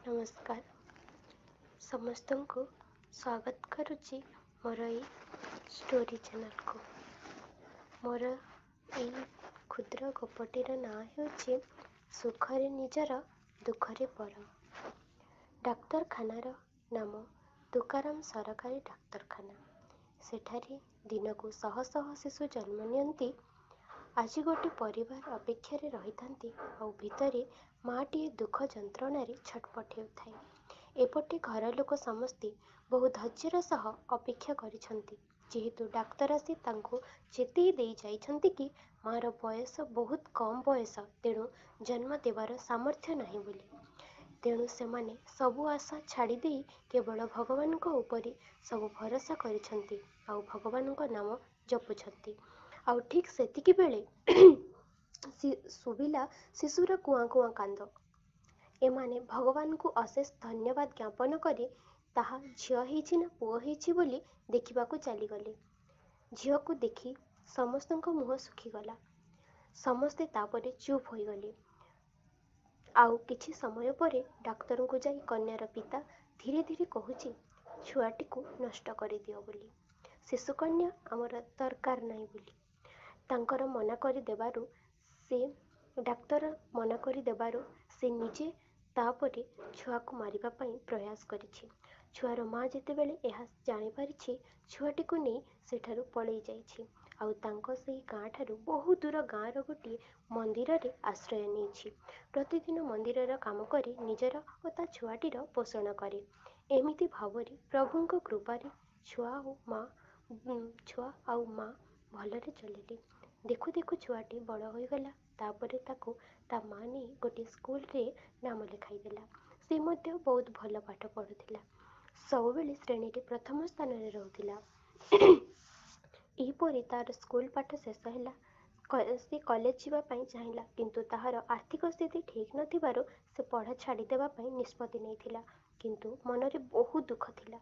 ନମସ୍କାର। ସମସ୍ତଙ୍କୁ ସ୍ୱାଗତ କରୁଛି ମୋର ଏଇ ଷ୍ଟୋରି ଚ୍ୟାନେଲକୁ। ମୋର ଏଇ କ୍ଷୁଦ୍ର ଗପଟିର ନାଁ ହେଉଛି ସୁଖରେ ନିଜର ଦୁଃଖରେ ପର। ଡାକ୍ତରଖାନାର ନାମ ତୁକାରାମ ସରକାରୀ ଡାକ୍ତରଖାନା। ସେଠାରେ ଦିନକୁ ଶହ ଶହ ଶିଶୁ ଜନ୍ମ ନିଅନ୍ତି। ଆଜି ଗୋଟେ ପରିବାର ଅପେକ୍ଷାରେ ରହିଥାନ୍ତି, ଆଉ ଭିତରେ ମାଆଟିଏ ଦୁଃଖ ଯନ୍ତ୍ରଣାରେ ଛଟପଟ ହେଉଥାଏ। ଏପଟେ ଘର ଲୋକ ସମସ୍ତେ ବହୁ ଧୈର୍ଯ୍ୟର ସହ ଅପେକ୍ଷା କରିଛନ୍ତି, ଯେହେତୁ ଡାକ୍ତର ଆସି ତାଙ୍କୁ ଚେତେଇ ଦେଇ ଯାଇଛନ୍ତି କି ମାଆର ବୟସ ବହୁତ କମ୍ ବୟସ, ତେଣୁ ଜନ୍ମ ଦେବାର ସାମର୍ଥ୍ୟ ନାହିଁ ବୋଲି। ତେଣୁ ସେମାନେ ସବୁ ଆଶା ଛାଡ଼ିଦେଇ କେବଳ ଭଗବାନଙ୍କ ଉପରେ ସବୁ ଭରସା କରିଛନ୍ତି ଆଉ ଭଗବାନଙ୍କ ନାମ ଜପୁଛନ୍ତି। ଆଉ ଠିକ୍ ସେତିକି ବେଳେ ଶୁଭିଲା ଶିଶୁର କୁଆଁ କୁଆଁ କାନ୍ଦ। ଏମାନେ ଭଗବାନଙ୍କୁ ଅଶେଷ ଧନ୍ୟବାଦ ଜ୍ଞାପନ କରି ତାହା ଝିଅ ହେଇଛି ନା ପୁଅ ହେଇଛି ବୋଲି ଦେଖିବାକୁ ଚାଲିଗଲେ। ଝିଅକୁ ଦେଖି ସମସ୍ତଙ୍କ ମୁହଁ ଶୁଖିଗଲା। ସମସ୍ତେ ତାପରେ ଚୁପ୍ ହୋଇଗଲେ। ଆଉ କିଛି ସମୟ ପରେ ଡାକ୍ତରଙ୍କୁ ଯାଇ କନ୍ୟାର ପିତା ଧୀରେ ଧୀରେ କହୁଛି, ଛୁଆଟିକୁ ନଷ୍ଟ କରିଦିଅ ବୋଲି, ଶିଶୁକନ୍ୟା ଆମର ଦରକାର ନାହିଁ ବୋଲି। ତାଙ୍କର ମନା କରିଦେବାରୁ, ସେ ଡାକ୍ତର ମନା କରିଦେବାରୁ ସେ ନିଜେ ତାପରେ ଛୁଆକୁ ମାରିବା ପାଇଁ ପ୍ରୟାସ କରିଛି। ଛୁଆର ମା ଯେତେବେଳେ ଏହା ଜାଣିପାରିଛି, ଛୁଆଟିକୁ ନେଇ ସେଠାରୁ ପଳେଇ ଯାଇଛି ଆଉ ତାଙ୍କ ସେଇ ଗାଁ ଠାରୁ ବହୁ ଦୂର ଗାଁର ଗୋଟିଏ ମନ୍ଦିରରେ ଆଶ୍ରୟ ନେଇଛି। ପ୍ରତିଦିନ ମନ୍ଦିରର କାମ କରି ନିଜର ଓ ତା ଛୁଆଟିର ପୋଷଣ କରେ। ଏମିତି ଭାବରେ ପ୍ରଭୁଙ୍କ କୃପାରେ ଛୁଆ ଆଉ ମା, ଛୁଆ ଆଉ ମା ଭଲରେ ଚଳିଲେ। ଦେଖୁ ଦେଖୁ ଛୁଆଟି ବଡ଼ ହୋଇଗଲା। ତାପରେ ତାକୁ ତା ମା ନେଇ ଗୋଟିଏ ସ୍କୁଲରେ ନାମ ଲେଖାଇଦେଲା। ସେ ମଧ୍ୟ ବହୁତ ଭଲ ପାଠ ପଢ଼ୁଥିଲା, ସବୁବେଳେ ଶ୍ରେଣୀରେ ପ୍ରଥମ ସ୍ଥାନରେ ରହୁଥିଲା। ଏହିପରି ତାର ସ୍କୁଲ ପାଠ ଶେଷ ହେଲା। ସେ କଲେଜ ଯିବା ପାଇଁ ଚାହିଁଲା, କିନ୍ତୁ ତାହାର ଆର୍ଥିକ ସ୍ଥିତି ଠିକ୍ ନଥିବାରୁ ସେ ପଢ଼ା ଛାଡ଼ିଦେବା ପାଇଁ ନିଷ୍ପତ୍ତି ନେଇଥିଲା। କିନ୍ତୁ ମନରେ ବହୁତ ଦୁଃଖ ଥିଲା।